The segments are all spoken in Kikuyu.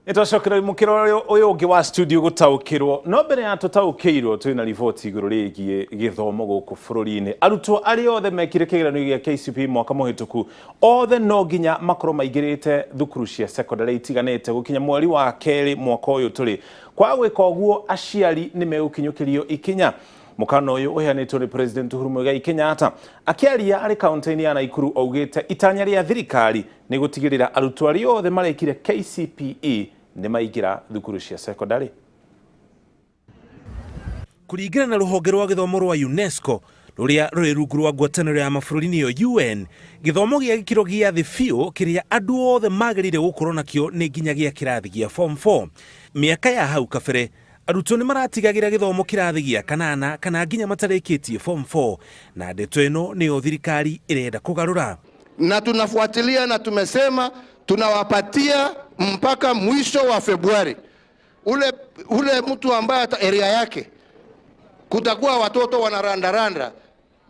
Nĩtwacokera mũkĩra ũyũ ũngĩ wa studio gũtaũkĩrwo. No mbere ya tũtaũkĩirwo, twĩna riboti igũrũ rĩgiĩ gĩthomo gũkũ bũrũri-inĩ. Arutwo arĩa othe mekire kĩgeranio gĩa KCPE mwaka mũhĩtũku, othe no nginya makorwo maingĩrĩte thukuru cia secondary itiganĩte gũkinya mweri wa kerĩ mwaka ũyũ tũrĩ. Kwaga gwĩka ũguo, aciari nĩ megũkinyũkĩrio ikinya. Mũkana ũyũ ũheanĩtwo nĩ President Uhuru Muigai Kenyatta. Akĩaria arĩ kaunti-inĩ ya Naikuru, augĩte itanya rĩa thirikari nĩ gũtigĩrĩra arutwo arĩa othe marekire KCPE nĩ maingĩra thukuru cia secondary. Kũringana na rũhonge rwa gĩthomo rwa UNESCO rũrĩa rũrĩ rungu rwa ngwatanĩro ya mabũrũri nĩyo UN, gĩthomo gĩa gĩkĩro gĩa thĩ biũ kĩrĩa andũ othe magĩrĩire gũkorwo nakĩo nĩ nginya gĩa kĩrathi gĩa form 4. Mĩaka ya hau kabere, arutwo nĩ maratigagĩra gĩthomo kĩrathi gĩa kanana kana nginya matarĩkĩtie form 4, na ndeto ĩno nĩyo thirikari ĩrenda kũgarũra. Na tunafuatilia na tumesema tunawapatia mpaka mwisho wa Februari. Ule mtu ambaye ata area yake kutakuwa watoto wanarandaranda,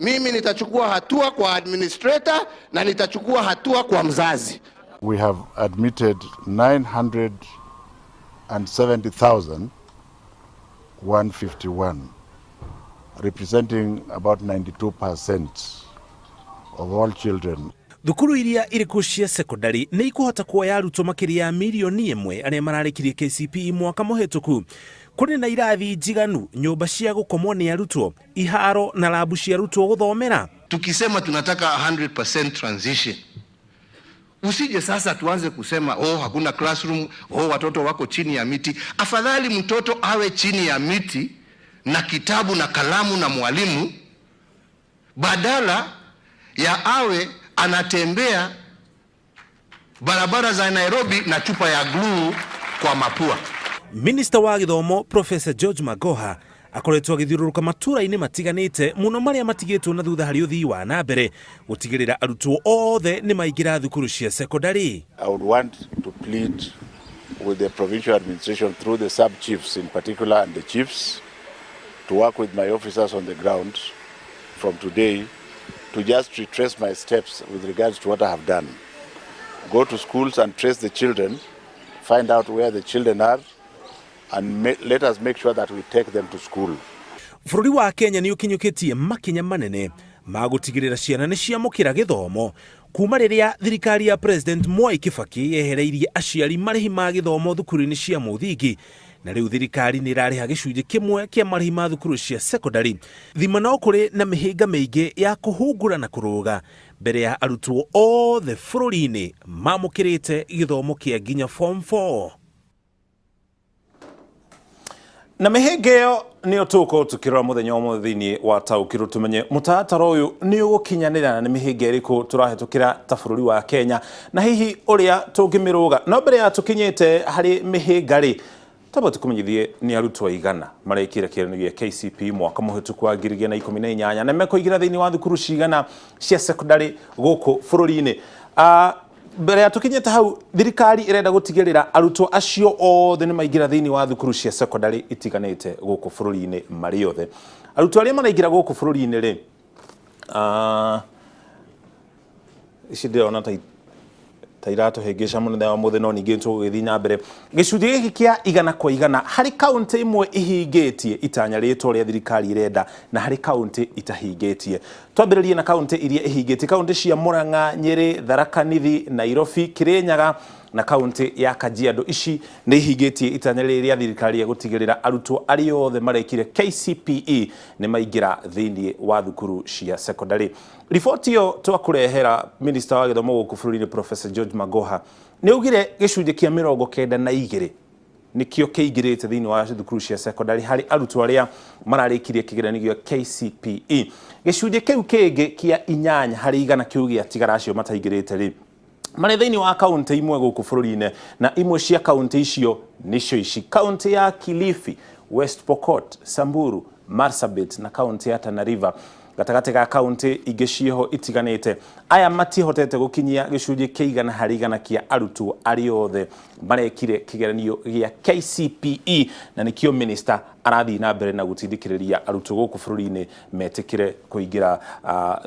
mimi nitachukua hatua kwa administrator na nitachukua hatua kwa mzazi. We have admitted 970,151, representing about 92% of all children. Thukuru iria irĩ cia secondary nĩ ikũhota kuoya arutwo makĩria ya mirioni 1 arĩa mararĩkirie KCPE mwaka mũhĩtũku. Kũrĩ na irathi njiganu, nyũmba cia gũkomwo nĩ arutwo, iharo na rabu cia arutwo gũthomera? Tukisema tunataka 100% transition, usije sasa tuanze kusema, "Oh, hakuna classroom, oh, watoto wako chini ya miti." Afadhali mtoto awe chini ya miti na kitabu na kalamu na mwalimu, badala ya awe anatembea barabara za Nairobi na chupa ya glue kwa mapua. Minista wa gĩthomo Professor George Magoha akoretwo agĩthiũrũrũka matũra-inĩ matiganĩte mũno marĩa matigĩtwo na thutha harĩ ũthii wa na mbere gũtigĩrĩra arutwo othe nĩ maingĩra thukuru cia secondary. I would want to plead with the provincial administration, through the sub-chiefs in particular and the chiefs, to work with my officers on the ground from today to just retrace my steps with regards to what I have done. Go to schools and trace the children, find out where the children are, and let us make sure that we take them to school. Bũrũri wa Kenya nĩ ũkinyũkĩtie makinya manene ma gũtigĩrĩra ciana nĩ ciamũkĩra gĩthomo kuma rĩrĩa thirikari ya President Mwai Kibaki yehereirie aciari marĩhi ma gĩthomo thukuru-inĩ cia mũthingi, na rĩu thirikari nĩ ĩrarĩha gĩcunjĩ kĩmwe kĩa marĩhi ma thukuru cia secondary. Thima no kũrĩ na mĩhĩnga mĩingĩ ya kũhungura na kũrũga mbere ya arutwo othe bũrũri-inĩ mamũkĩrĩte gĩthomo kĩa nginya form 4. Na mĩhĩnga ĩyo nĩyo tũgũkorwo tũkĩrora mũthenya wa ũmũthĩ thĩinĩ wa Taũkĩrwo, tũmenye mũtaratara ũyũ nĩ ũgũkinyanĩra na nĩ mĩhĩnga ĩrĩkũ tũrahĩtũkĩra ta bũrũri wa Kenya na hihi ũrĩa tũngĩmĩrũga. No mbere ya tũkinyĩte harĩ mĩhĩnga rĩ, twamba tũkũmenyithie nĩ arutwo aigana marekire kĩgeranio gĩa KCPE mwaka mũhĩtũku wa 2018 na mekũingĩra thĩinĩ wa thukuru cigana cia secondary gũkũ bũrũri-inĩ. Mbere ya tũkinyĩte hau, thirikari ĩrenda gũtigĩrĩra arutwo acio othe nĩ maingĩra thĩinĩ wa thukuru cia secondary itiganĩte gũkũ bũrũri-inĩ marĩ othe. Arutwo arĩa maraingĩra gũkũ bũrũri-inĩ rĩ, ici ndĩrona ta iratũhĩngĩca mũno mũthenya wa ũmũthĩ, no ningĩ tũgũgĩthiĩ na mbere. Gĩcunjĩ gĩkĩ kĩa 100% harĩ kaũntĩ imwe ihingĩtie itanya rĩtwa rĩa thirikari ĩrenda na harĩ kaũntĩ itahingĩtie. Twambĩrĩrie na kaũntĩ iria ihingĩtie: kaũntĩ cia Murang'a, Nyĩrĩ, Tharaka Nithi, Nairobi, Kirinyaga na kaũntĩ ya Kajiado. Ici nĩ ihingĩtie itanya rĩrĩ rĩa thirikari rĩa gũtigĩrĩra arutwo arĩa othe marekire KCPE nĩ maingĩra thĩinĩ wa thukuru cia secondary. Riboti ĩyo twakũrehera, minista wa gĩthomo gũkũ bũrũri-inĩ Professor George Magoha nĩ augire gĩcunjĩ kĩa 92 nĩkĩo kĩingĩrĩte thĩinĩ wa thukuru cia secondary harĩ arutwo arĩa mararĩkirie kĩgeranio gĩa KCPE. Gĩcunjĩ kĩu kĩngĩ kĩa 8% kĩu gĩatigara, acio mataingĩrĩte rĩ, marĩ thĩinĩ wa kaũntĩ imwe gũkũ bũrũri-inĩ, na imwe cia kaũntĩ icio nĩcio ici: kaũntĩ ya Kilifi, West Pokot, Samburu, Marsabit na kaũntĩ ya Tana River, gatagatĩ ga kaũntĩ ingĩ ciĩho itiganĩte. Aya matihotete gũkinyia gĩcunjĩ kĩa 100% kĩa arutwo arĩa othe marekire kĩgeranio gĩa KCPE, na nĩkĩo minister arathiĩ na mbere na gũtindĩkĩrĩria arutwo gũkũ bũrũri-inĩ metĩkĩre kũingĩra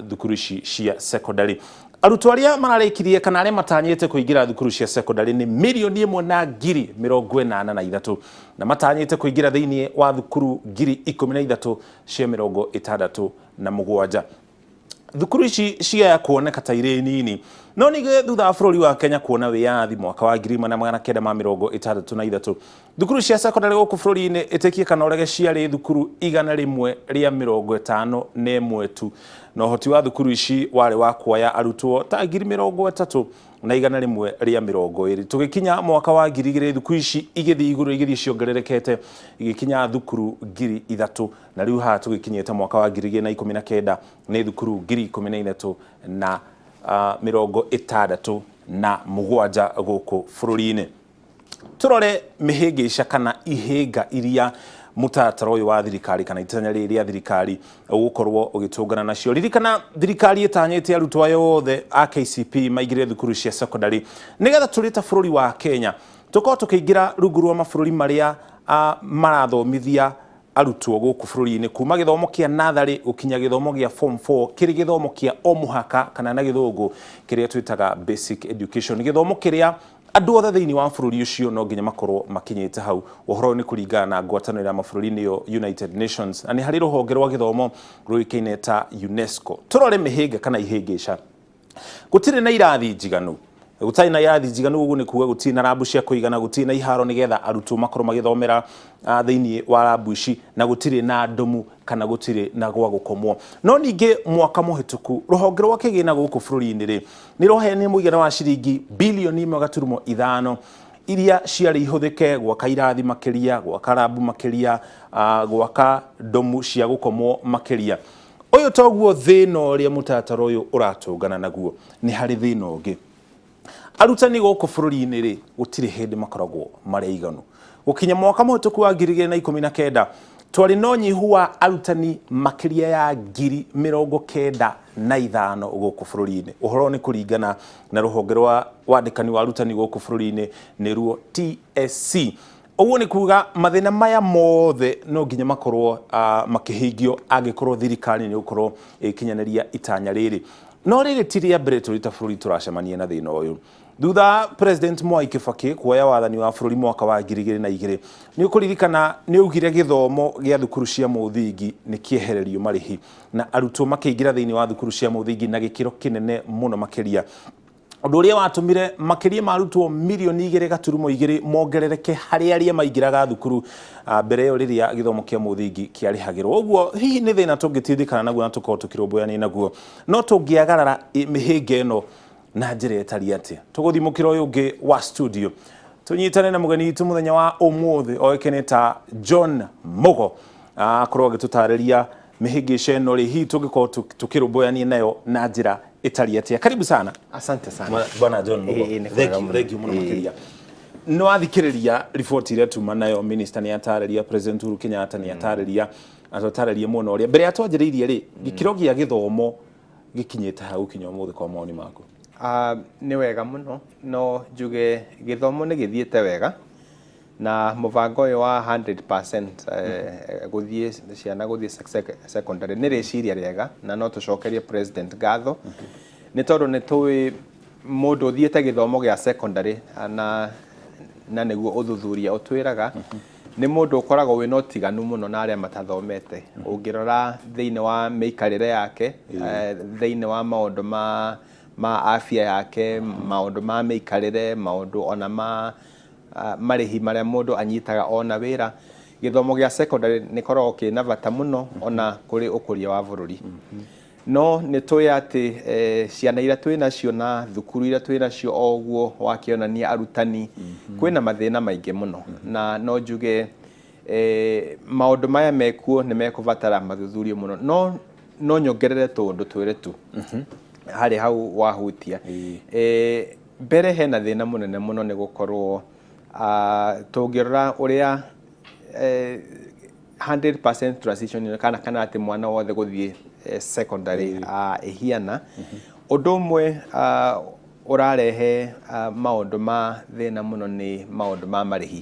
thukuru ici cia secondary. Arutwo arĩa mararĩkirie kana arĩa matanyĩte kũingĩra thukuru cia secondary nĩ 1,083,000 na matanyĩte kũingĩra thĩinĩ wa thukuru 13,067. Thukuru ici ciaya kuoneka ta irĩ nini, no ningĩ thutha wa bũrũri wa Kenya kuona wĩyathi mwaka wa 1963, thukuru cia secondary gũkũ bũrũri-inĩ ĩtĩkie kana ũrege ciarĩ thukuru 151 tu, na ũhoti wa thukuru ici warĩ wa kuoya arutwo ta 30,120. Tũgĩkinya mwaka wa 2000 thukuru ici igĩthiĩ igũrũ, igĩthiĩ ciongererekete igĩkinya thukuru 3,000, na rĩu haha tũgĩkinyĩte mwaka wa 2019 nĩ thukuru 13,067 gũkũ bũrũri-inĩ. Tũrore mĩhĩngĩca kana ihĩnga iria mũtaratara ũyũ wa thirikari kana itanya rĩrĩ rĩa thirikari ũgũkorwo ũgĩtũngana nacio. Ririkana thirikari ĩtanyĩte arutwo ayo othe a KCP maingĩre thukuru cia secondary nĩgetha tũrĩ ta bũrũri wa Kenya tũkorwo tũkĩingĩra rungu rwa mabũrũri marĩa marathomithia arutwo gũkũ bũrũri-inĩ kuma gĩthomo kĩa natharĩ gũkinya gĩthomo gĩa form 4 kĩrĩ gĩthomo kĩa o mũhaka kana na gĩthũngũ kĩrĩa twĩtaga basic education, gĩthomo kĩrĩa andũ othe thĩinĩ wa bũrũri ũcio no nginya makorwo makinyĩte hau. Ũhoro nĩ kũringana na ngwatanĩro ya mabũrũri nĩyo United Nations, na nĩ harĩ rũhonge rwa gĩthomo rũĩkaine ta UNESCO. Tũrore mĩhĩnga kana ihĩngĩca. Gũtirĩ na irathi njiganu. Gũtarĩ na irathi njiganu ũguo nĩ kuga gũtirĩ na rambu cia kũigana, gũtirĩ na iharo nĩgetha arutwo makorwo magĩthomera thĩinĩ wa rambu ici, na gũtirĩ na ndomu kana gũtirĩ na gwa gũkomwo. No ningĩ mwaka mũhĩtũku rũhonge rwa kĩgĩna gũkũ bũrũri-inĩ rĩ nĩ rwaheanire mũigana wa ciringi bilioni 1.5 iria ciarĩ ihũthĩke gwaka irathi makĩria, gwaka rambu makĩria, gwaka ndomu cia gũkomwo makĩria. Ũyũ toguo thĩna ũrĩa mũtaratara ũyũ ũratũngana naguo, nĩ harĩ thĩna ũngĩ. Arutani gũkũ bũrũri-inĩ rĩ gũtirĩ hĩndĩ makoragwo marĩ aiganu. Gũkinya mwaka mũhĩtũku wa 2019 twarĩ na ũnyihu wa arutani makĩria ya 95,000 gũkũ bũrũri-inĩ. Ũhoro nĩ kũringana na rũhonge rwa wandĩkani wa arutani gũkũ bũrũri-inĩ nĩruo TSC. Ũguo nĩ kuga mathĩna maya mothe no nginya makorwo makĩhingio angĩkorwo thirikari nĩ gũkorwo ĩgĩkinyanĩria itanya rĩrĩ. No rĩrĩ ti rĩa mbere tũrĩ ta bũrũri tũracemania na thĩna ũyũ. Thutha President Mwai Kibaki kuoya wathani wa bũrũri mwaka wa 2002 nĩ ũkũririkana nĩ augire gĩthomo gĩa thukuru cia mũthingi nĩ kĩehererio marĩhi na arutwo makĩingĩra thĩinĩ wa thukuru cia mũthingi na gĩkĩro kĩnene mũno makĩria. Ũndũ ũrĩa watũmire makĩria ma arutwo 2.2 milioni mongerereke harĩ arĩa maingĩraga thukuru mbere ĩyo rĩrĩa gĩthomo kĩa mũthingi kĩarĩhagĩrwo. Ũguo hihi nĩ thĩna tũngĩtindĩkana naguo na tũkorwo tũkĩrũmbũyania naguo, no tũngĩagarara mĩhĩnga ĩno na njĩra ĩtariĩ atĩa? Tũgũthiĩ mũkĩra ũyũ ũngĩ wa studio tũnyitane na mũgeni witũ mũthenya wa ũmũthĩ oĩkaine ta John Mugo, akorwo agĩtũtarĩria mĩhĩngĩca ĩno rĩ hihi tũngĩkorwo tũkĩrũmbũyania nayo na njĩra ĩtariĩ atĩa. Karibu sana. Asante sana. Bwana John Mugo. Nĩ Thank kwega you, mũno. thank you mũno makĩria. Nĩ wathikĩrĩria riboti ĩrĩa tuma nayo, minister nĩ atarĩria, President Uhuru Kenyatta nĩ atarĩria, atũtarĩria mũno ũrĩa mbere ya twanjĩrĩirie rĩ gĩkĩro gĩa gĩthomo gĩkinyĩte ha gũkinya ũmũthĩ kwa mawoni maku? Nĩ wega mũno, no njuge gĩthomo nĩ gĩthiĩte wega na mũbango ũyũ wa 100% gũthiĩ ciana gũthiĩ secondary nĩ rĩciria rĩega, na no tũcokerie president ngatho nĩ tondũ nĩ tũĩ mũndũ ũthiĩte gĩthomo gĩa secondary na nĩguo ũthuthuria ũtwĩraga nĩ mũndũ ũkoragwo wĩna ũtiganu mũno na arĩa matathomete. Ũngĩrora thĩinĩ wa mĩikarĩre yake, thĩinĩ wa maũndũ ma afya yake, maũndũ ma mĩikarĩre, maũndũ ona ma marĩhi marĩa mũndũ anyitaga ona wĩra, gĩthomo gĩa secondary nĩ koragwo kĩna bata mũno ona kũrĩ ũkũria wa bũrũri. No nĩ tũĩ atĩ ciana iria twĩ nacio na thukuru iria twĩ nacio, o ũguo wakĩonania arutani, kwĩna mathĩna maingĩ mũno, na no njuge maũndũ maya mekuo nĩ mekũbatara mathuthurio mũno. No nyongerere tũũndũ twĩrĩ tu harĩ hau wahutia. Mbere hena thĩna mũnene mũno nĩ gũkorwo tũngĩrora ũrĩa 100% transition kana atĩ mwana wothe gũthiĩ secondary ĩhiana ũndũ ũmwe ũrarehe maũndũ ma thĩna mũno nĩ maũndũ ma marĩhi,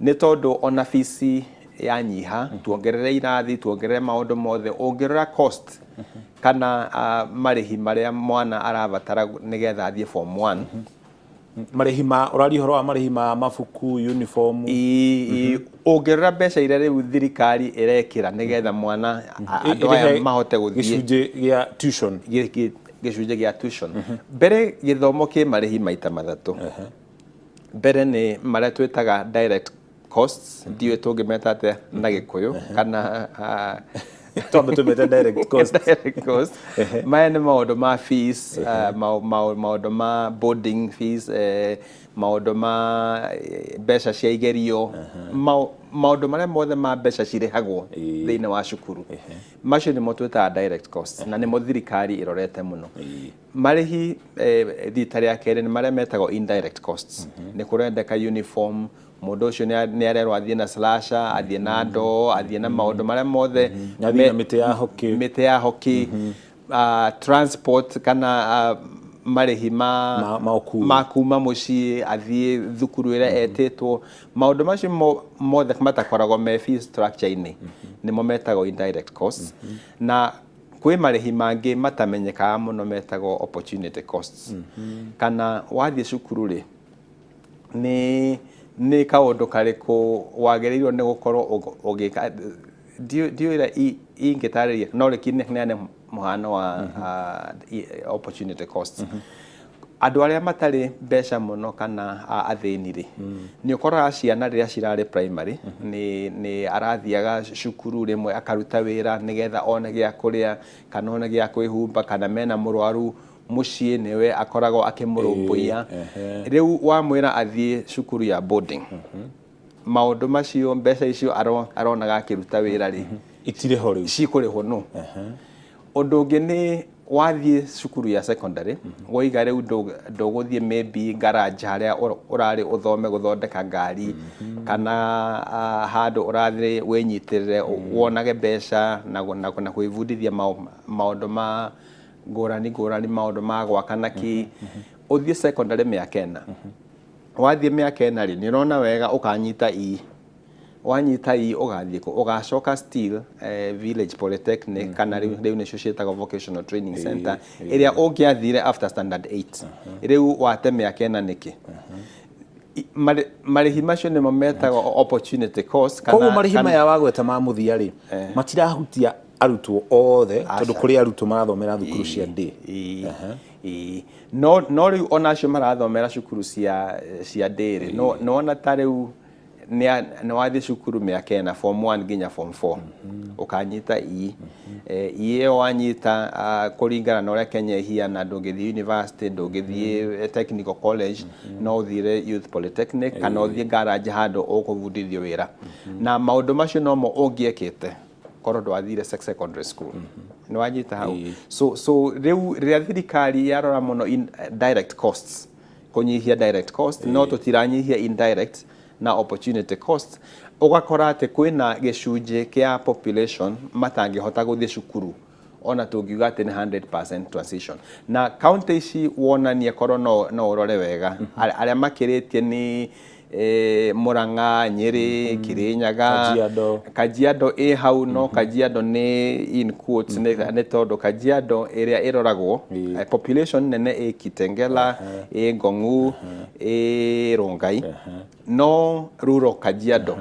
nĩ tondũ ona bici yanyiha, tuongerere irathi, tuongerere maũndũ mothe, ũngĩrora cost Kana marĩhi marĩa mwana arabatara nĩgetha athiĩ form 1. Marĩhi ma, ũraria ũhoro wa marĩhi ma mabuku, uniform? Ũngĩrora mbeca iria rĩu thirikari ĩrekĩra nĩgetha mwana, andũ aya mahote gũthiĩ gĩcunjĩ gĩa tuition. Gĩcunjĩ gĩa tuition. Mbere gĩthomo kĩ marĩhi maita matatũ. Mbere nĩ marĩa twĩtaga direct costs, ndiũĩ tũngĩmeta atĩa na Gĩkũyũ, kana Twambe tũmete direct cost. Direct cost. Maya nĩ maũndũ ma fees, maũndũ ma boarding fees, maũndũ ma mbeca cia igerio, maũndũ marĩa mothe ma mbeca cirĩhagwo thĩinĩ wa cukuru. Macio nĩmo twĩtaga direct costs, na nĩmo thirikari ĩrorete mũno. Marĩhi rita rĩa kerĩ nĩ marĩa metagwo indirect costs. Nĩ kũrendeka uniform, mũndũ ũcio nĩ arerwo athiĩ na slasher, athiĩ na ndoo, athiĩ na maũndũ marĩa mothe. Athiĩ na mĩtĩ ya hockey. Mĩtĩ ya hockey, transport kana marĩhi ma Ma ũkuui. Ma kuma mũciĩ athiĩ thukuru ĩrĩa etĩtwo. Maũndũ macio mothe matakoragwo me fee structure-inĩ nĩmo metagwo indirect costs. Na kwĩ marĩhi mangĩ matamenyekaga mũno metagwo opportunity costs. Kana wathiĩ cukuru rĩ, nĩ kaũndũ karĩkũ wagĩrĩirwo nĩ gũkorwo ũgĩka? Ndiũĩ ũrĩa ingĩtarĩria, no reke neane mũhano wa opportunity costs. Andũ arĩa matarĩ mbeca mũno kana athĩni rĩ, nĩ ũkoraga ciana rĩrĩa cirarĩ primary nĩ arathiaga cukuru, rĩmwe akaruta wĩra nĩgetha one gĩa kũrĩa kana one gĩa kwĩhumba, kana mena mũrwaru mũciĩ nĩwe akoragwo akĩmũrũmbũiya. Rĩu wamwĩra athiĩ cukuru ya boarding, maũndũ macio, mbeca icio aronaga akĩruta wĩra rĩ, itirĩ ho rĩu. Cikũrĩhwo no. Ũndũ ũngĩ nĩ wathiĩ cukuru ya secondary, woiga rĩu ndũgũthiĩ maybe garage harĩa ũrarĩ ũthome gũthondeka ngari, kana handũ ũrathiĩ wĩnyitĩrĩre wonage mbeca na kwĩbundithia maũndũ ma ngũrani ngũrani, maũndũ ma gwaka na kĩ, ũthiĩ secondary mĩaka 4. Wathiĩ mĩaka 4 rĩ, nĩ ũrona wega ũkanyita E. Wanyita E ũgathiĩ kũ? Ũgacoka still village polytechnic, kana rĩu nĩcio ciĩtagwo vocational training center, ĩrĩa ũngĩathire after standard 8. Rĩu wate mĩaka 4 nĩkĩ? Marĩhi macio nĩmo metagwo opportunity cost. Koguo marĩhi maya wagweta ma mũthia rĩ, matirahutia arutwo othe, tondũ kũrĩ arutwo marathomera thukuru cia day. Ĩĩ. No rĩu ona acio marathomera cukuru cia day rĩ, no nĩwona ta rĩu nĩ wathiĩ cukuru mĩaka 4, form 1 nginya form 4, ũkanyita E. E ĩyo wanyita, kũringana na ũrĩa Kenya ĩhiana, ndũngĩthiĩ university, ndũngĩthiĩ technical college, no ũthire youth polytechnic kana ũthiĩ garage handũ ũkũbundithio wĩra. Na maũndũ macio nomo ũngĩekĩte korwo ndwathire secondary school. Nĩ wanyita hau? So rĩu rĩrĩa thirikari yarora mũno in direct costs, kũnyihia direct cost, no tũtiranyihia indirect na opportunity cost, ũgakora atĩ kwĩna gĩcunjĩ kĩa population matangĩhota gũthiĩ cukuru ona tũngiuga atĩ nĩ 100% transition. Na county ici wonanie korwo no ũrore wega, arĩa makĩrĩtie nĩ Murang'a, Nyeri, Kirinyaga. Kajiado. Kajiado ĩ hau, no Kajiado nĩ in quotes, nĩ tondũ Kajiado ĩrĩa ĩroragwo, population nene ĩ Kitengela, ĩ Ngong'u, ĩ Rongai, no rural Kajiado.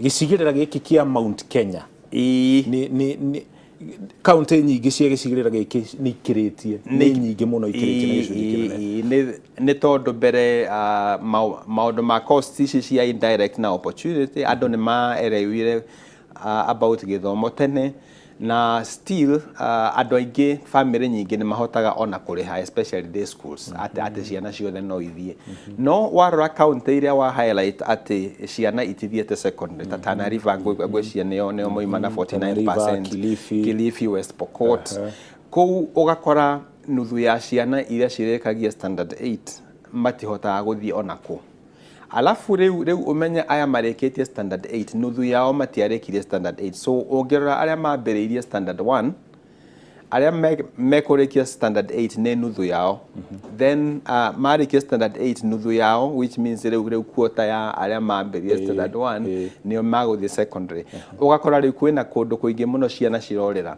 Gĩcigĩrĩra gĩkĩ kĩa Mount Kenya, nĩ kaunti nyingĩ cia gĩcigĩrĩra gĩkĩ nĩ ikĩrĩtie, nĩ nyingĩ mũno ikĩrĩtie na gĩcunjĩ kĩnene. Nĩ tondũ mbere maũndũ ma cost ici cia indirect na opportunity, andũ nĩ maerewire about gĩthomo tene, na still andũ aingĩ, family nyingĩ nĩ mahotaga ona kũrĩha, especially day schools, atĩ ciana ciothe no ithiĩ. No warora county iria wa highlight atĩ ciana itithiĩte secondary, ta Tana River, ngwĩciria nĩo moima na Tana River, 49%. Kilifi. Kilifi, West Pokot. Kũu ũgakora nuthu ya ciana iria cirĩkagia standard 8 matihotaga gũthiĩ ona kũ. Alafu rĩu ũmenye aya marĩkĩtie standard 8, nuthu yao matiarĩkirie standard 8. So ũngĩrora arĩa mambĩrĩirie standard 1, arĩa mekũrĩkia standard 8 nĩ nuthu yao. Then marĩkia standard 8 nuthu yao, which means rĩu quota ya arĩa mambĩrĩirie standard 1 nĩo magũthiĩ secondary. Ũgakora rĩu kwĩna kũndũ kũingĩ mũno ciana cirorĩra.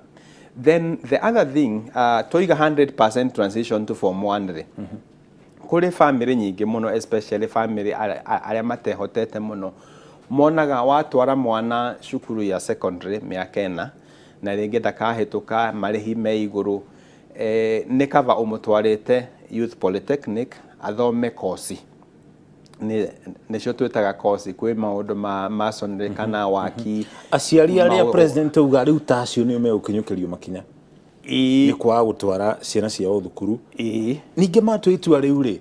Then the other thing, twoiga 100% transition to form 1 rĩ, kũrĩ family nyingĩ mũno, especially family arĩa matehotete mũno, monaga watwara mwana cukuru ya secondary mĩaka 4 na rĩngĩ ndakahĩtũka, marĩhi me igũrũ, nĩ kaba ũmũtwarĩte Youth Polytechnic athome kosi, nĩcio twĩtaga kosi, kwĩ maũndũ ma masonry kana waki. Aciari arĩa president auga rĩu ta acio nĩo megũkinyũkĩrio makinya nĩ kwaga gũtwara ciana ciao thukuru. Ningĩ matua itua rĩu rĩ,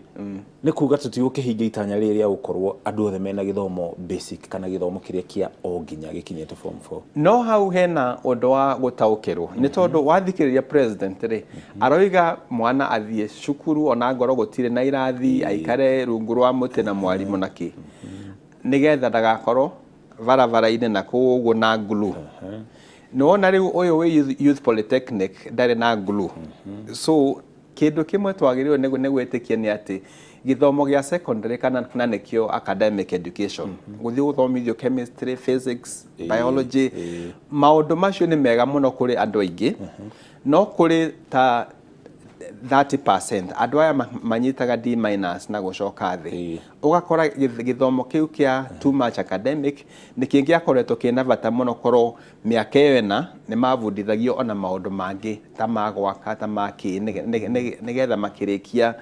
nĩ kuga tũtigũkĩhingia itanya rĩrĩ rĩa gũkorwo andũ othe mena gĩthomo basic kana gĩthomo kĩrĩa kĩa o nginya gĩkinyĩte form 4. No hau hena ũndũ wa gũtaũkĩrwo, nĩ tondũ wathikĩrĩria president rĩ, aroiga mwana athiĩ cukuru ona ngorwo gũtirĩ na irathi, aikare rungu rwa mũtĩ na mwarimũ na kĩ, nĩgetha ndagakorwo barabara-inĩ na kũu ũguo na glue. Nĩwona rĩu ũyũ wĩ Youth Polytechnic ndarĩ na glue. So kĩndũ kĩmwe twagĩrĩirwo nĩ gwĩtĩkia nĩ atĩ gĩthomo gĩa secondary kana na nĩkĩo academic education, gũthiĩ gũthomithio chemistry, physics, biology, maũndũ macio nĩ mega mũno kũrĩ andũ aingĩ, no kũrĩ ta 30% andũ aya manyitaga D minus na gũcoka thĩ. Ũgakora gĩthomo kĩu kĩa too much academic nĩ kĩngĩakoretwo kĩna bata mũno korwo mĩaka ĩyo 4 nĩ mabundithagio ona maũndũ mangĩ ta ma gwaka, ta ma kĩ, nĩgetha makĩrĩkia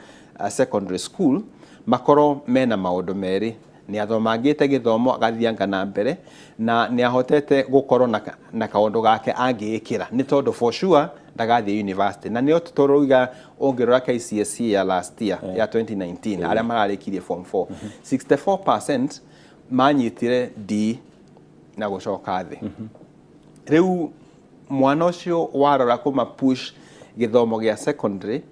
secondary school makorwo mena maũndũ merĩ, nĩ athomangĩte gĩthomo agathianga na mbere na nĩ ahotete gũkorwo na kaũndũ gake angĩĩkĩra, nĩ tondũ for sure ndagathiĩ university. Na nĩyo tũroiga ũngĩrora KCSE ya last year, ya 2019, arĩa mararĩkirie form 4, 64% manyitire D na gũcoka thĩ. Rĩu mwana ũcio warora kũma push gĩthomo gĩa secondary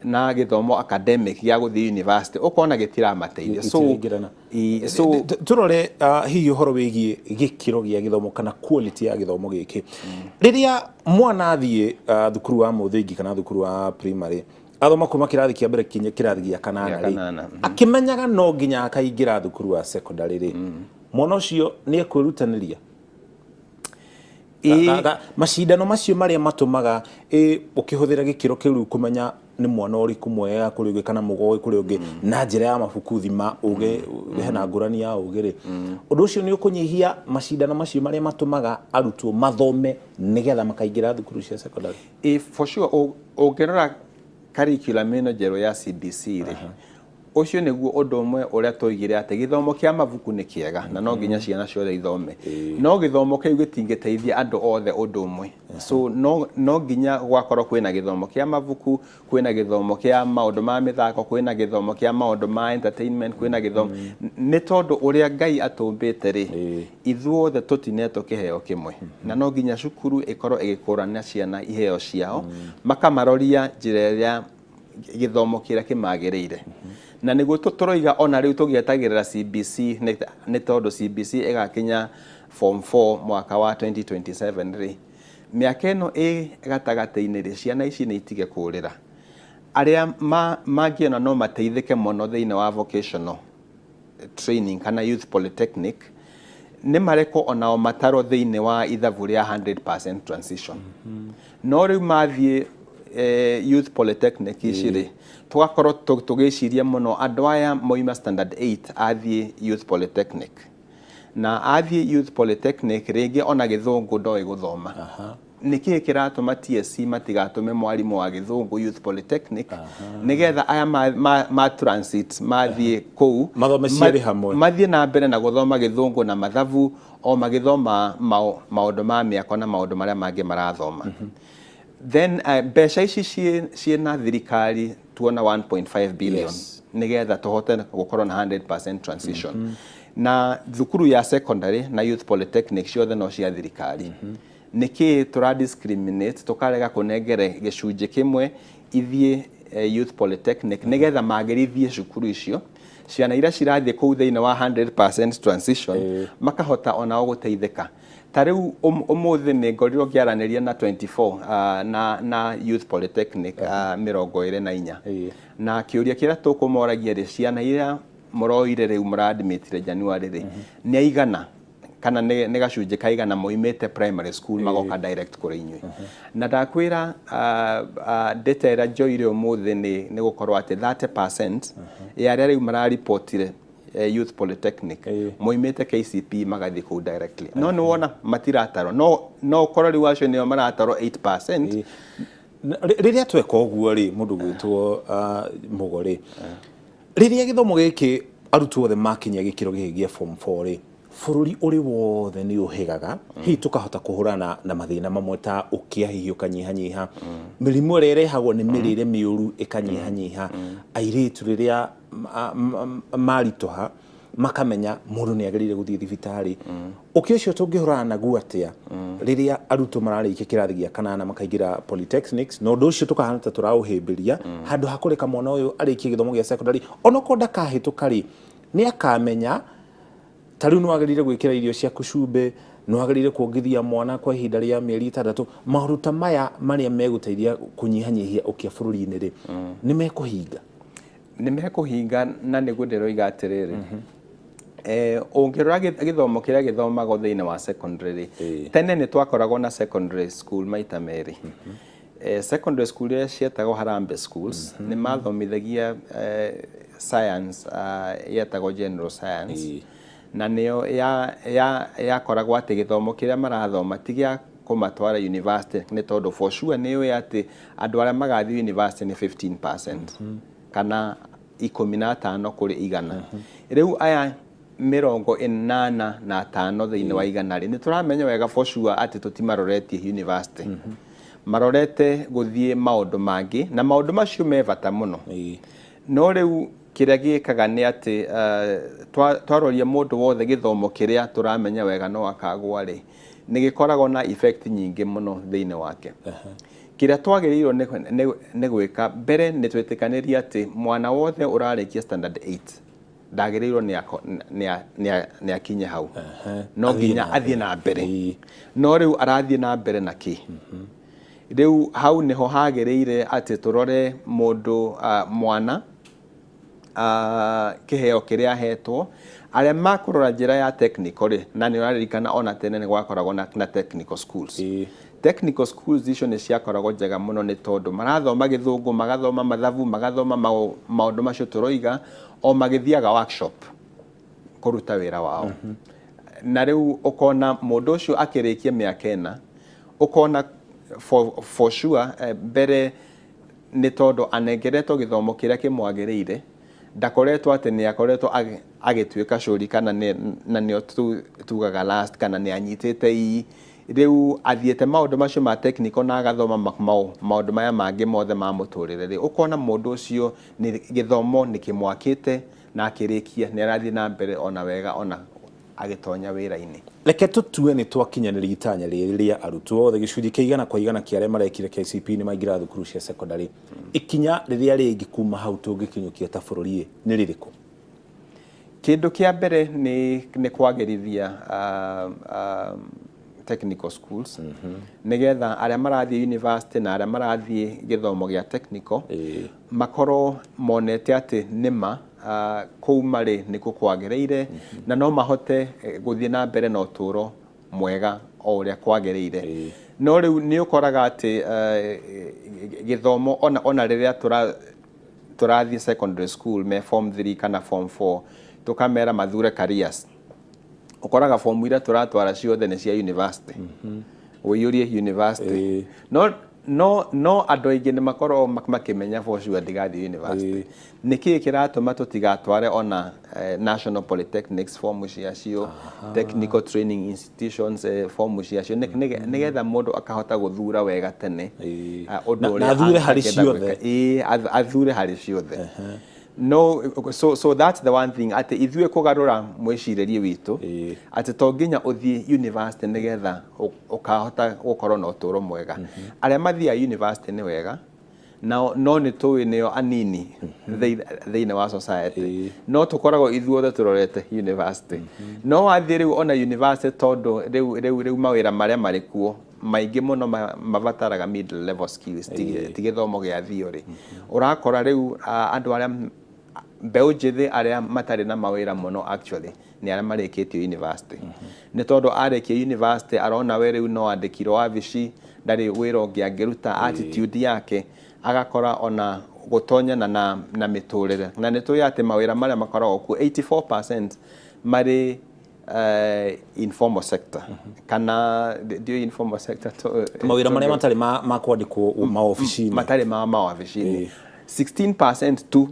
na gĩthomo academic gĩa gũthiĩ university, ũkona gĩtiramateithia. So Gĩtiraingĩrana. So Tũrore hihi ũhoro wĩgiĩ gĩkĩro gĩa gĩthomo kana quality ya gĩthomo gĩkĩ. Rĩrĩa mwana athiĩ thukuru wa mũthingi kana thukuru wa primary, athoma kuma kĩrathi kĩa mbere kinya kĩrathi gĩa kanana Gĩa rĩ, kanana. akĩmenyaga no nginya akaingĩra thukuru wa secondary rĩ, mwana ũcio nĩ ekwĩrutanĩria? Macindano macio marĩa matũmaga ũkĩhũthĩra gĩkĩro kĩu rĩu kũmenya nĩ mwana ũrĩkũ mwega kũrĩ ũngĩ kana mũgoĩ kũrĩ ũngĩ na njĩra ya mabuku thima ũgĩ hena ngũrani ya ũgĩ rĩ, ũndũ ũcio nĩ ũkũnyihia macindano macio marĩa matũmaga arutwo mathome nĩgetha makaingĩra thukuru cia secondary? For sure, ũngĩrora curriculum ĩno njerũ ya CBC rĩ, ũcio nĩguo ũndũ ũmwe ũrĩa twoigire atĩ gĩthomo kĩa mabuku nĩ kĩega na no nginya ciana ciothe ithome, no gĩthomo kĩu gĩtingĩteithia andũ othe ũndũ ũmwe. So no nginya gwakorwo kwĩna gĩthomo kĩa mabuku, kwĩna gĩthomo kĩa maũndũ ma mĩthako, kwĩna gĩthomo kĩa maũndũ ma entertainment, kwĩna gĩthomo, nĩ tondũ ũrĩa Ngai atũmbĩte rĩ, ithuothe tũtinetwo kĩheo kĩmwe, na no nginya cukuru ĩkorwo ĩgĩkũrana ciana iheo ciao, makamaroria njĩra ĩrĩa gĩthomo kĩrĩa kĩmagĩrĩire. Na nĩguo tũroiga ona rĩu tũgĩetagĩrĩra CBC, nĩ tondũ CBC ĩgakinya form 4 mwaka wa 2027 rĩ, mĩaka ĩno ĩ gatagatĩ-inĩ rĩ, ciana ici nĩ itige kũrĩra. Arĩa mangĩona no mateithĩke mũno thĩinĩ wa vocational training kana Youth Polytechnic, nĩ marekwo onao matarwo thĩinĩ wa ithabu rĩa 100% transition. No rĩu mathiĩ Youth Polytechnic ici rĩ, tũgakorwo tũgĩciria mũno andũ aya moima standard 8 athiĩ Youth Polytechnic, na athiĩ Youth Polytechnic rĩngĩ ona gĩthũngũ ndoĩ gũthoma. Nĩkĩĩ kĩratũma TSC matigatũme mwarimũ wa gĩthũngũ Youth Polytechnic, nĩgetha aya ma transit mathiĩ kũu Mathome cierĩ hamwe. Mathiĩ na mbere na gũthoma gĩthũngũ na mathabu o magĩthoma maũndũ ma mĩako na maũndũ marĩa mangĩ marathoma. Then mbeca ici ciĩ na thirikari, tuona 1.5 billion nĩgetha tũhote gũkorwo na 100% transition, na thukuru ya secondary na Youth Polytechnic ciothe no cia thirikari. Nĩkĩ tũra discriminate, tũkarega kũnengere gĩcunjĩ kĩmwe ithiĩ Youth Polytechnic, nĩgetha magĩrithie cukuru icio, ciana iria cirathiĩ kũu thĩinĩ wa 100% transition makahota onao gũteithĩka? Ta rĩu ũmũthĩ nĩ ngorirwo ngĩaranĩria na 24 na Youth Polytechnic 24, na kĩũria kĩrĩa tũkũmoragia rĩ, ciana iria mũroire rĩu mũradmitire January rĩ, nĩ aigana? Kana nĩ gacunjĩ kaigana moimĩte primary school magoka direct kũrĩ inyuĩ? Na ndakwĩra, data ĩrĩa njoire ũmũthĩ nĩ gũkorwo atĩ 30% ya arĩa rĩu mararipotire Youth Polytechnic moimĩte KCPE magathiĩ kũu directly, no nĩ wona matiratarwo, no ũkorwo rĩu acio nĩo maratarwo 8%. Rĩrĩa tweka ũguo rĩ, mũndũ gwĩtwo Mũgo rĩ, rĩrĩa gĩthomo gĩkĩ arutwo othe makinyia gĩkĩro gĩkĩ gĩa form 4 rĩ, bũrũri ũrĩ wothe nĩ ũhĩgaga, hihi tũkahota kũhũrana na mathĩna mamwe ta ũkĩa, hihi ũkanyihanyiha, mĩrimũ ĩrĩa ĩrehagwo nĩ mĩrĩre mĩũru ĩkanyihanyiha, airĩtu rĩrĩa maritũha makamenya mũndũ nĩ agĩrĩire gũthiĩ thibitarĩ. Ũkĩa ũcio tũngĩhũrana naguo atĩa rĩrĩa arutwo mararĩkia kĩrathi gĩa kanana makaingĩra polytechnics, na ũndũ ũcio tũkahana ta tũraũhĩmbĩria handũ ha kũreka mwana ũyũ arĩkie gĩthomo gĩa secondary, onokorwo ndakahĩtũka rĩ, nĩ akamenya ta rĩu nĩ wagĩrĩire gwĩkĩra irio ciaku cumbĩ, nĩ wagĩrĩire kuongithia mwana kwa ihinda rĩa mĩeri 6? Maũndũ ta maya marĩa megũteithia kũnyihanyihia ũkĩa bũrũri-inĩ rĩ, nĩ mekũhinga? Nĩ mekũhinga, na nĩguo ndĩroiga atĩrĩrĩ, ũngĩrora gĩthomo kĩrĩa gĩthomagwo thĩinĩ wa secondary rĩ, tene nĩ twakoragwo na secondary school maita merĩ. Secondary school iria cietagwo Harambee schools nĩ mathomithagia science yetagwo general science, na nĩyo yakoragwo atĩ gĩthomo kĩrĩa marathoma ti gĩa kũmatwara university, nĩ tondũ for sure nĩ ũĩ atĩ andũ arĩa magathiĩ university nĩ 15% kana 15 kũrĩ 100. Rĩu aya 85 thĩinĩ wa 100 rĩ, nĩ tũramenya wega for sure atĩ tũtimaroretie university, marorete gũthiĩ maũndũ mangĩ, na maũndũ macio me bata mũno. No rĩu kĩrĩa gĩkaga nĩ atĩ twaroria mũndũ wothe gĩthomo kĩrĩa tũramenya wega no akagwa rĩ, nĩ gĩkoragwo na effect nyingĩ mũno thĩinĩ wake. Kĩrĩa twagĩrĩirwo nĩ gwĩka mbere nĩ twĩtĩkanĩrie atĩ mwana wothe ũrarĩkia standard 8 ndagĩrĩirwo nĩ akinye hau, no Athiĩ nginya na athiĩ na mbere. No rĩu arathiĩ na mbere na kĩ? Rĩu hau nĩho hagĩrĩire atĩ tũrore mũndũ, mwana, kĩheo kĩrĩa ahetwo. Arĩa makũrora njĩra ya technical rĩ, na nĩ ũraririkana ona tene nĩ gwakoragwo na technical schools. Technical schools icio nĩ ciakoragwo njega mũno, nĩ tondũ marathoma gĩthũngũ, magathoma mathabu, magathoma maũndũ macio tũroiga, o magĩthiaga workshop kũruta wĩra wao. Na rĩu ũkona mũndũ ũcio akĩrĩkia mĩaka 4, ũkona for sure, mbere nĩ tondũ anengeretwo gĩthomo kĩrĩa kĩmwagĩrĩire, ndakoretwo atĩ nĩ akoretwo agĩtuĩka cũri kana na nĩo tugaga last kana nĩ anyitĩte ii. Rĩu athiĩte maũndũ macio ma technical na agathoma maũndũ maya mangĩ mothe ma mũtũrĩre rĩ, ũkona mũndũ ũcio nĩ gĩthomo nĩ kĩmwakĩte, na akĩrĩkia nĩ arathiĩ na mbere ona wega, ona agĩtonya wĩra-inĩ. Reke tũtue nĩ twakinyanĩria itanya rĩrĩ rĩa arutwo othe, gĩcunjĩ kĩa 100% kĩa arĩa marekire KCPE nĩ maingĩra thukuru cia secondary. Ikinya rĩrĩa rĩngĩ kuma hau tũngĩkinyũkia ta bũrũri nĩ rĩrĩkũ? Kĩndũ kĩa mbere nĩ kwagĩrithia technical schools, nĩgetha arĩa marathiĩ university na arĩa marathiĩ gĩthomo gĩa technical makorwo monete atĩ nĩma kũu marĩ nĩkuo kwagĩrĩire, na no mahote gũthiĩ na mbere na ũtũũro mwega o ũrĩa kwagĩrĩire. No rĩu nĩ ũkoraga atĩ gĩthomo ona rĩrĩa tũrathiĩ secondary school me form 3 kana form 4, tũkamera mathure careers, ũkoraga form iria tũratwara ciothe nĩ cia university, ũiyũrie university. No andũ aingĩ nĩ makoragwo makĩmenya for sure ndigathiĩ university. Nĩ kĩĩ kĩratũma tũtigatware ona national polytechnics form ciacio, technical training institutions form ciacio, nĩgetha mũndũ akahota gũthura wega tene ũndũ Na ũrĩa na athure harĩ angĩenda ciothe. gwĩka. Ĩĩ, athure harĩ ciothe. No so that's the one thing, atĩ ithuĩ kũgarũra mwĩcirĩrie witũ atĩ to nginya ũthiĩ university nĩgetha ũkahota gũkorwo na ũtũũro mwega. Arĩa mathiaga university nĩ wega nao, no nĩ tũĩ nĩo anini thĩinĩ wa society. No tũkoragwo ithuothe tũrorete university, no wathiĩ rĩu ona university, tondũ rĩu mawĩra marĩa marĩ kuo maingĩ mũno mabataraga middle level skills, ti gĩthomo gĩa theory. Ũrakora rĩu andũ arĩa Mbeũ njĩthĩ arĩa matarĩ na mawĩra mũno actually nĩ arĩa marĩkĩtie university, nĩ tondũ arĩkia university arona we rĩu no andĩkirwo wabici, ndarĩ wĩra ũngĩ angĩruta. Attitude yake agakora ona gũtonyana na mĩtũrĩre, na nĩ tũĩ atĩ mawĩra marĩa makoragwo kuo 84% marĩ informal sector, kana ndiũĩ informal sector mawĩra marĩa matarĩ ma kwandĩkwo maobici-inĩ. Matarĩ ma mawabici-inĩ. 16% tu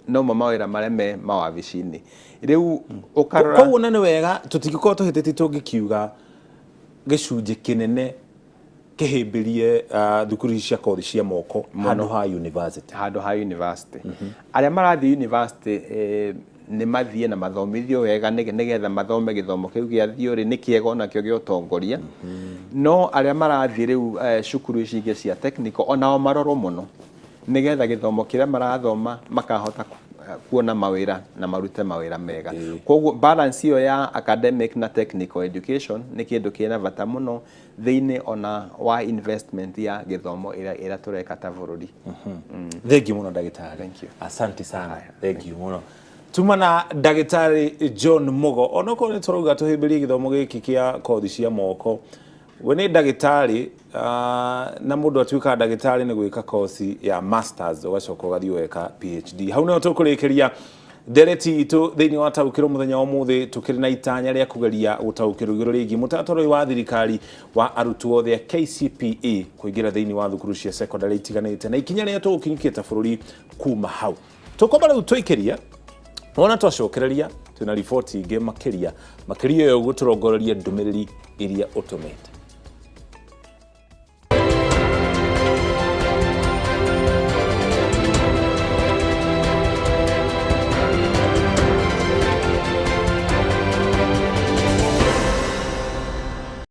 nomo mawĩra marĩa me mawabici-inĩ rĩu ũkarora. Koguo na nĩ wega tũtingĩkorwo tũhĩtĩtie tũngĩkiuga gĩcunjĩ kĩnene kĩhĩmbĩrie thukuru ici cia kothi cia moko handũ ha university. Handũ ha university. Arĩa marathiĩ university nĩ mathiĩ na mathomithio wega nĩgetha mathome gĩthomo kĩu gĩa theory, nĩ kĩega onakĩo gĩa ũtongoria, no arĩa marathiĩ rĩu cukuru ici ingĩ cia technical onao marorwo mũno nĩgetha gĩthomo kĩrĩa marathoma makahota kuona mawĩra na marute mawĩra mega. Koguo balance ĩyo ya academic na technical education nĩ kĩndũ kĩna bata mũno thĩinĩ ona wa investment ya gĩthomo ĩrĩa tũreka ta bũrũri. Thank you mũno, ndagĩtarĩ. Thank you. Asante sana, thank you mũno. Tuma na ndagĩtarĩ John Mugo, onokorwo nĩ tũrauga tũhĩmbĩrie gĩthomo gĩkĩ kĩa kothi cia moko, we nĩ ndagĩtarĩ, na mũndũ atuĩkaga ndagĩtarĩ nĩ gwĩka kosi ya masters, ũgacoka ũgathiĩ ũgeka PhD. Hau nĩho tũkũrĩkĩria ndereti itũ thĩinĩ wa Taũkĩrwo mũthenya wa ũmũthĩ. Tũkĩrĩ na itanya rĩa kũgeria gũtaũkĩrwo igũrũ rĩgiĩ mũtaratara ũyũ wa thirikari wa arutwo othe a KCPE kũingĩra thĩinĩ wa thukuru cia secondary itiganĩte na ikinya rĩrĩa tũgũkinyũkia ta bũrũri kuma hau. Tũkwamba rĩu tũikĩria wona twacokereria twĩna riboti ingĩ makĩria makĩria ĩyo gũtũrongoreria ndũmĩrĩri iria ũtũmĩte.